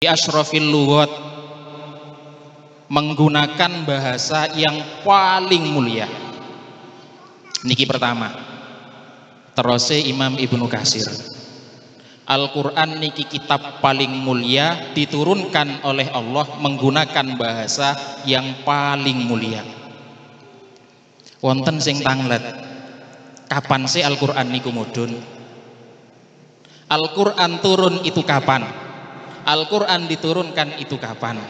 Asyrafil lughat, menggunakan bahasa yang paling mulia. Niki pertama. Terus Imam Ibnu Katsir, Al-Quran niki kitab paling mulia, diturunkan oleh Allah menggunakan bahasa yang paling mulia. Wonten sing tanglet, kapan sih Al-Quran niku mudun? Al-Quran turun itu kapan? Al-Quran diturunkan itu kapan?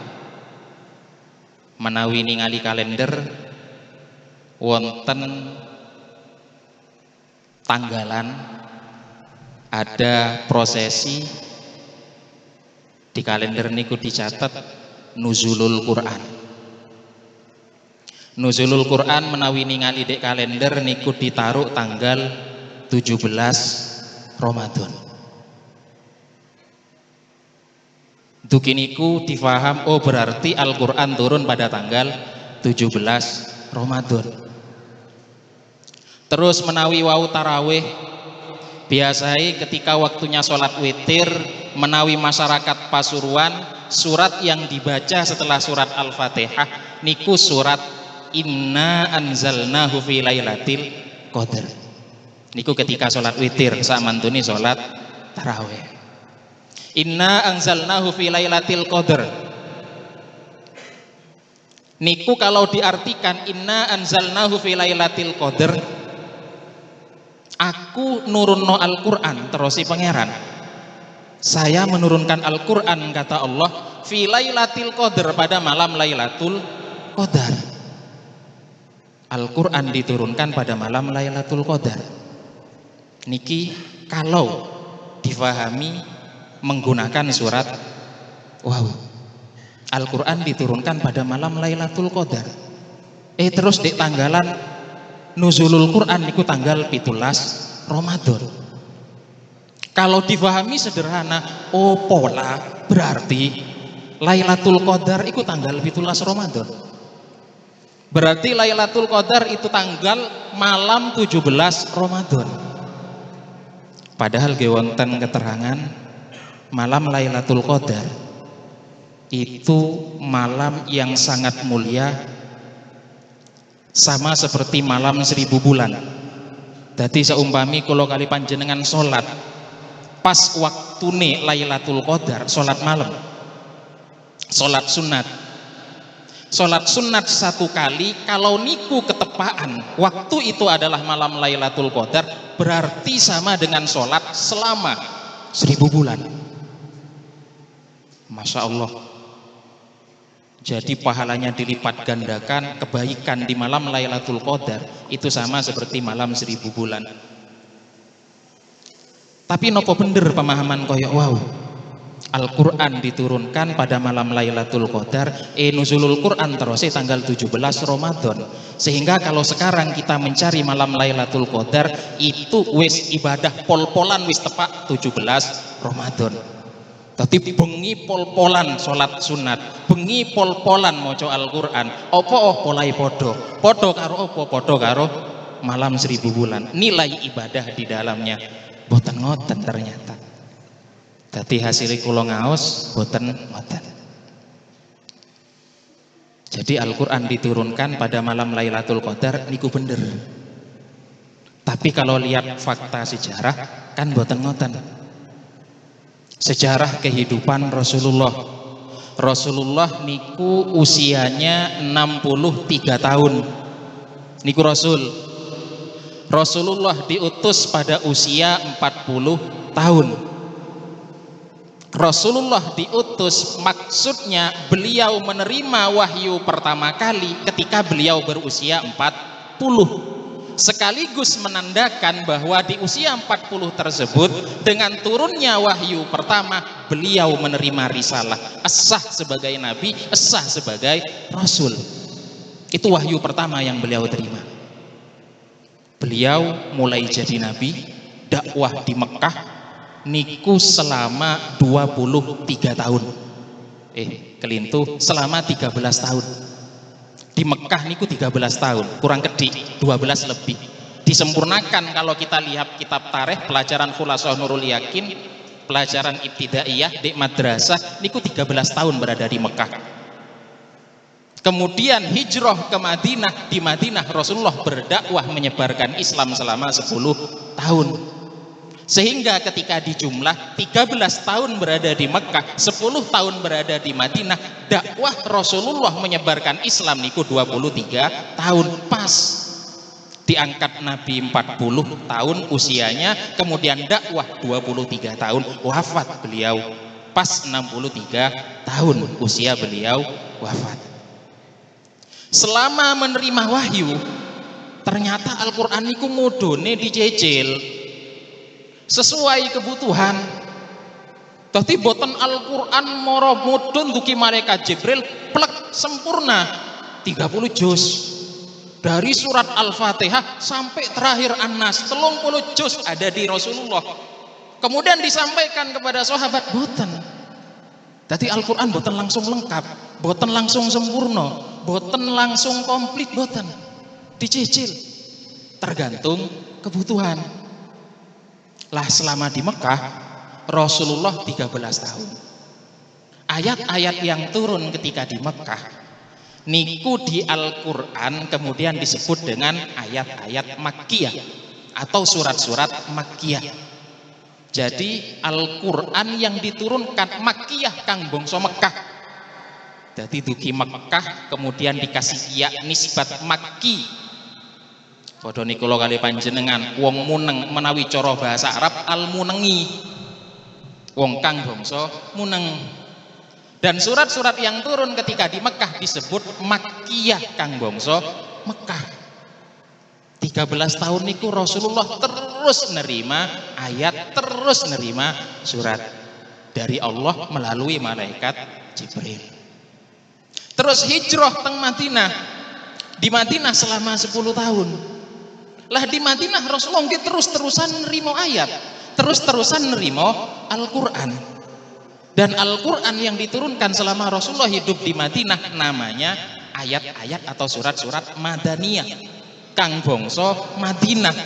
Menawi ningali kalender, wonten tanggalan, ada prosesi di kalender niku dicatat nuzulul Quran. Nuzulul Quran menawi ningali di kalender niku ditaruh tanggal 17 Ramadan. Dugi niku difaham, oh, berarti Al-Quran turun pada tanggal 17 Ramadan. Terus menawi wau tarawih, biasai ketika waktunya sholat witir, menawi masyarakat Pasuruan, surat yang dibaca setelah surat Al-Fatihah niku surat Inna anzalnahu fi lailatul qadar. Niku ketika sholat witir mantune sholat tarawih. Inna anzalnahu fi lailatul qadar. Niku kalau diartikan inna anzalnahu fi lailatul qadar, aku nurunno Al-Qur'an, terusi Pangeran. Saya menurunkan Al-Qur'an, kata Allah, fi lailatul qadar, pada malam Lailatul Qadar. Al-Qur'an diturunkan pada malam Lailatul Qadar. Niki kalau difahami menggunakan surat wow, Al-Quran diturunkan pada malam Lailatul Qadar. Terus di tanggalan nuzulul Quran niku tanggal 17 Ramadan. Kalau difahami sederhana, oh, pola berarti Lailatul Qadar itu tanggal 17 Ramadan. Berarti Lailatul Qadar itu tanggal malam 17 Ramadan. Padahal wonten keterangan malam Lailatul Qadar itu malam yang sangat mulia, sama seperti malam 1000 bulan. Jadi seumpami kalau kali panjenengan sholat pas waktune Lailatul Qadar, sholat malam, sholat sunat, sholat sunat satu kali, kalau niku ketepaan waktu itu adalah malam Lailatul Qadar, berarti sama dengan sholat selama 1000 bulan. Masya Allah. Jadi pahalanya dilipat gandakan, kebaikan di malam Lailatul Qadar itu sama seperti malam 1000 bulan. Tapi nopo bener pemahaman koyok wow? Al-Quran diturunkan pada malam Lailatul Qadar, nuzulul Quran terus tanggal 17 Ramadan. Sehingga kalau sekarang kita mencari malam Lailatul Qadar itu wis ibadah pol-polan, wis tepak 17 Ramadan. Dadi bengi pol-polan salat sunat, bengi pol-polan maca Al-Qur'an. Apa oh polahe padha? Padha karo apa? Padha karo malam 1000 bulan. Nilai ibadah di dalamnya. Boten ngoten ternyata. Dadi hasil kula ngaos boten ngoten. Jadi Al-Qur'an diturunkan pada malam Lailatul Qadar niku bener. Tapi kalau lihat fakta sejarah kan boten ngoten. Sejarah kehidupan Rasulullah. Rasulullah niku usianya 63 tahun. Niku Rasul. Rasulullah diutus pada usia 40 tahun. Rasulullah diutus, maksudnya beliau menerima wahyu pertama kali ketika beliau berusia 40, sekaligus menandakan bahwa di usia 40 tersebut, dengan turunnya wahyu pertama, beliau menerima risalah, esah sebagai nabi, esah sebagai rasul. Itu wahyu pertama yang beliau terima. Beliau mulai jadi nabi, dakwah di Mekah niku selama 23 tahun, kelintu, selama 13 tahun di Mekah niku, 13 tahun kurang kedik, 12 lebih disempurnakan. Kalau kita lihat kitab tarikh, pelajaran Khulasah Nurul Yakin, pelajaran Pelajaran ibtidaiyah di madrasah niku 13 tahun berada di Mekah. Kemudian hijrah ke Madinah, di Madinah Rasulullah berdakwah menyebarkan Islam selama 10 tahun. Sehingga ketika dijumlah 13 tahun berada di Mekah, 10 tahun berada di Madinah, dakwah Rasulullah menyebarkan Islam niku 23 tahun pas. Diangkat Nabi 40 tahun usianya, kemudian dakwah 23 tahun, wafat beliau pas 63 tahun usia beliau wafat. Selama menerima wahyu, ternyata Al-Qur'an niku mudune dicicil sesuai kebutuhan. Dadi boten Al-Qur'an moro mudun dugi malaikat Jibril plek sempurna 30 juz. Dari surat Al-Fatihah sampai terakhir An-Nas, 30 juz ada di Rasulullah. Kemudian disampaikan kepada sahabat, boten. Dadi Al-Qur'an boten langsung lengkap, boten langsung sempurna, boten langsung komplit, boten. Dicicil tergantung kebutuhan. Lah selama di Mekah Rasulullah 13 tahun. Ayat-ayat yang turun ketika di Mekah niku di Al-Qur'an kemudian disebut dengan ayat-ayat Makkiyah atau surat-surat Makkiyah. Jadi Al-Qur'an yang diturunkan Makkiyah kang bangsa Mekah. Jadi dugi Mekah kemudian dikasih ya nisbat Makki. Padha niku kula kali panjenengan wong muneng menawi cara bahasa Arab al-munengi. Wong kang bangsa muneng. Dan surat-surat yang turun ketika di Mekah disebut Makkiyah kang bangsa Mekah. 13 tahun niku Rasulullah terus nerima ayat, terus nerima surat dari Allah melalui malaikat Jibril. Terus hijrah teng Madinah. Di Madinah selama 10 tahun. Lah di Madinah Rasulullah nggih terus-terusan nerima ayat, terus-terusan nerima Al-Qur'an. Dan Al-Quran yang diturunkan selama Rasulullah hidup di Madinah namanya ayat-ayat atau surat-surat Madaniyah. Kang bangsa Madinah.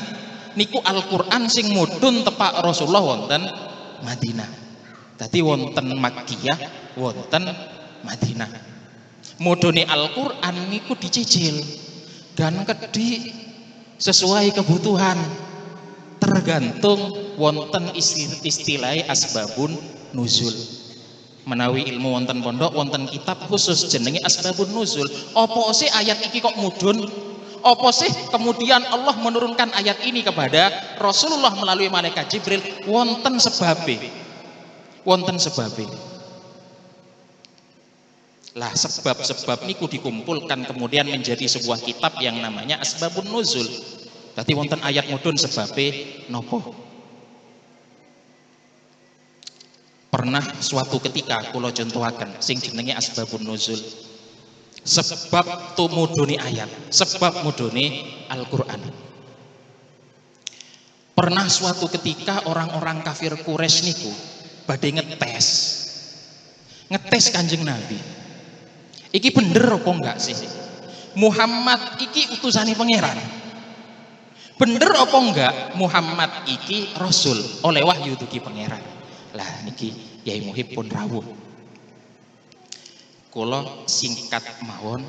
Niku Al-Quran sing mudhun tepak Rasulullah wonten Madinah. Dadi wonten Makkiyah, wonten Madinah. Mudhune Al-Quran niku dicicil dan kedhi sesuai kebutuhan, tergantung wonten istilah asbabun nuzul. Menawi ilmu wonten pondok wonten kitab khusus jenenge asbabun nuzul. Apa sih ayat iki kok mudhun? Apa sih kemudian Allah menurunkan ayat ini kepada Rasulullah melalui malaikat Jibril? Wonten sebabe. Wonten sebabe. Lah sebab-sebab niku dikumpulkan kemudian menjadi sebuah kitab yang namanya Asbabun Nuzul. Berarti wonten ayat mudhun sebabe nopo. Pernah suatu ketika kula contohaken sing jenenge Asbabun Nuzul. Sebab tumudune ayat, sebab mudune Al-Qur'an. Pernah suatu ketika orang-orang kafir Quraisy niku badhe ngetes. Ngetes Kanjeng Nabi. Iki bener apa enggak sih? Muhammad iki utusane Pangeran. Bener apa enggak Muhammad iki rasul oleh wahyu dugi Pangeran? Lah niki Yai Muhib pun rawuh. Kula singkat mawon.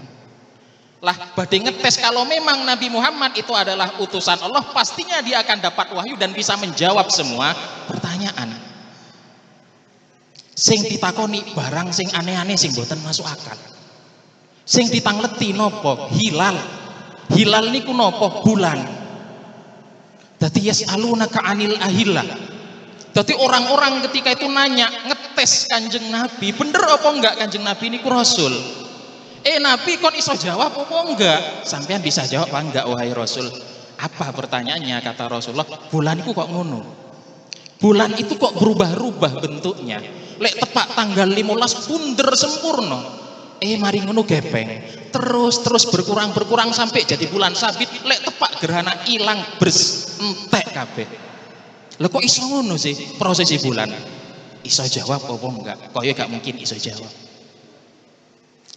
Lah badhe ngetes kalau memang Nabi Muhammad itu adalah utusan Allah, pastinya dia akan dapat wahyu dan bisa menjawab semua pertanyaan. Sing ditakoni barang sing aneh-aneh sing boten masuk akal. Sing ditangleti nopo? Hilal. Hilal niku nopo? Bulan. Dadi yas'alunaka 'anil ahillah. Dadi orang-orang ketika itu nanya, ngetes Kanjeng Nabi, bener apa enggak Kanjeng Nabi niku rasul? Nabi kon iso jawab apa enggak? Sampean bisa jawab apa enggak wahai Rasul? Apa pertanyaannya? Kata Rasulullah, bulan itu kok ngono? Bulan itu kok berubah-ubah bentuknya? Lek tepak tanggal 15 bunder sempurna. Mari ngono gepeng. Terus-terus berkurang-berkurang sampai jadi bulan sabit. Lek tepak gerhana ilang bres entek kabeh. Lho kok iso ngono sih prosesi bulan? Iso jawab apa enggak? Kaya gak mungkin iso jawab.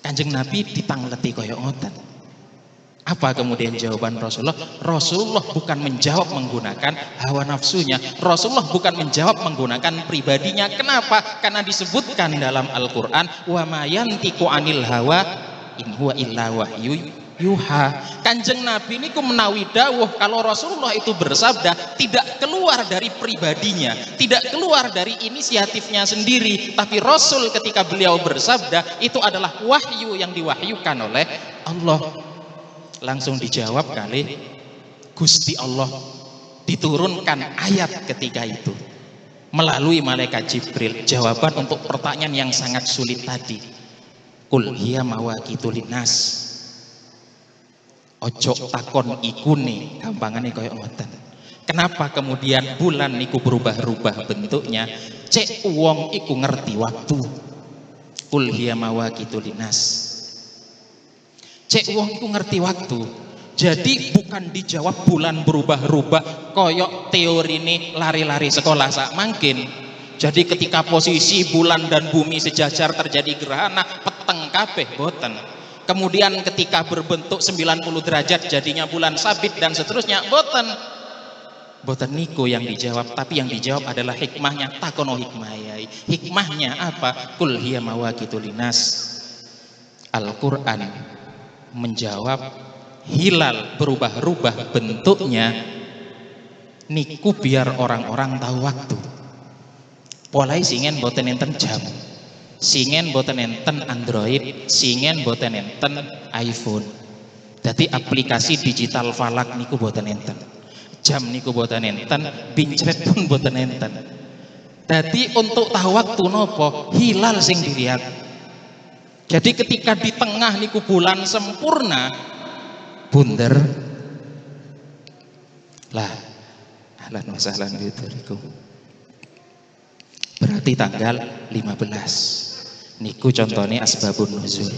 Kanjeng Nabi ditangleti kaya ngoten. Apa kemudian jawaban Rasulullah? Rasulullah bukan menjawab menggunakan hawa nafsunya. Rasulullah bukan menjawab menggunakan pribadinya. Kenapa? Karena disebutkan dalam Al-Quran, wa ma yantiqu anil hawa in huwa illa wahyu yuha. Kanjeng Nabi niku menawi dawuh kalau Rasulullah itu bersabda tidak keluar dari pribadinya, tidak keluar dari inisiatifnya sendiri, tapi Rasul ketika beliau bersabda itu adalah wahyu yang diwahyukan oleh Allah. Langsung dijawab kali Gusti Allah, diturunkan ayat ketika itu melalui malaikat Jibril, jawaban untuk pertanyaan yang sangat sulit tadi. Qul hiya mawaqitu linnas. Ojo takon ikune, gampangane koyo ngoten. Kenapa kemudian bulan niku berubah-ubah bentuknya? Cek wong iku ngerti waktu. Qul hiya mawaqitu linnas. Cek wong iku ngerti waktu. Jadi bukan dijawab bulan berubah-ubah koyok teori ini lari-lari sekolah sak mangkin. Jadi ketika posisi bulan dan bumi sejajar terjadi gerhana, peteng kabeh boten. Kemudian ketika berbentuk 90 derajat jadinya bulan sabit dan seterusnya, boten. Boten niku yang dijawab, tapi yang dijawab adalah hikmahnya. Takono hikmah yai. Hikmahnya apa? Qul hiya mawaqitu linnas. Al-Qur'an menjawab hilal berubah-ubah bentuknya niku biar orang-orang tahu waktu. Polai singen boten enten jam, singen boten enten Android, singen boten enten iPhone. Jadi aplikasi digital falak niku boten enten, jam niku boten enten, bincret pun boten enten. Jadi untuk tahu waktu nopo hilal sing dilihat. Jadi ketika di tengah niku bulan sempurna bunder lah, ahlan wa sahlan bikum. Berarti tanggal 15. Niku contohnya asbabun nuzul.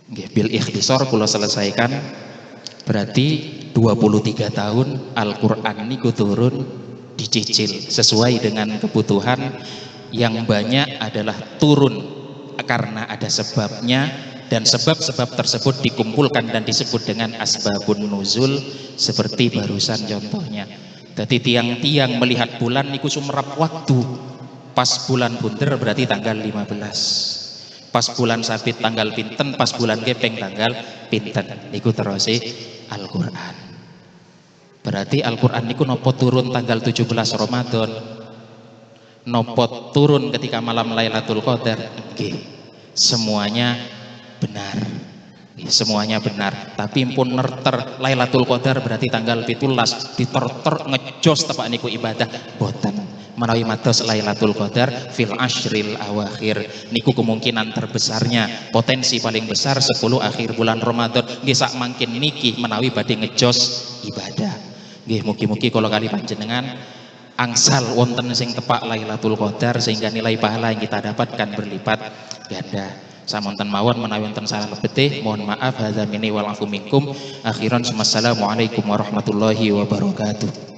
Nggih, bil ikhtisar kula selesaikan. Berarti 23 tahun Al-Qur'an niku turun dicicil sesuai dengan kebutuhan. Yang banyak adalah turun karena ada sebabnya, dan sebab-sebab tersebut dikumpulkan dan disebut dengan asbabun nuzul seperti barusan contohnya. Jadi tiang-tiang melihat bulan niku sumerap waktu. Pas bulan bunder berarti tanggal 15. Pas bulan sabit tanggal pinten, pas bulan gepeng tanggal pinten. Niku terus Al-Qur'an. Berarti Al-Qur'an niku nopo turun tanggal 17 Ramadan, nopo turun ketika malam Lailatul Qadar. Nggih. Semuanya benar. Nggih, semuanya benar. Tapi pun nerter Lailatul Qadar berarti tanggal 17 diterter ngejos tepak niku ibadah boten. Menawi mados Lailatul Qadar fil asyril awakhir niku kemungkinan terbesarnya, potensi paling besar 10 akhir bulan Ramadan. Nggih sak mangkin niki menawi badhe ngejos ibadah. Nggih mugi-mugi kula kali panjenengan angsal wonten sing tepak Lailatul Qadar sehingga nilai pahala yang kita dapatkan berlipat ganda. Samonten mawon menawi wonten salah lebete mohon maaf, hadza minni wal afu minkum. Akhiran, wassalamualaikum warahmatullahi wabarakatuh.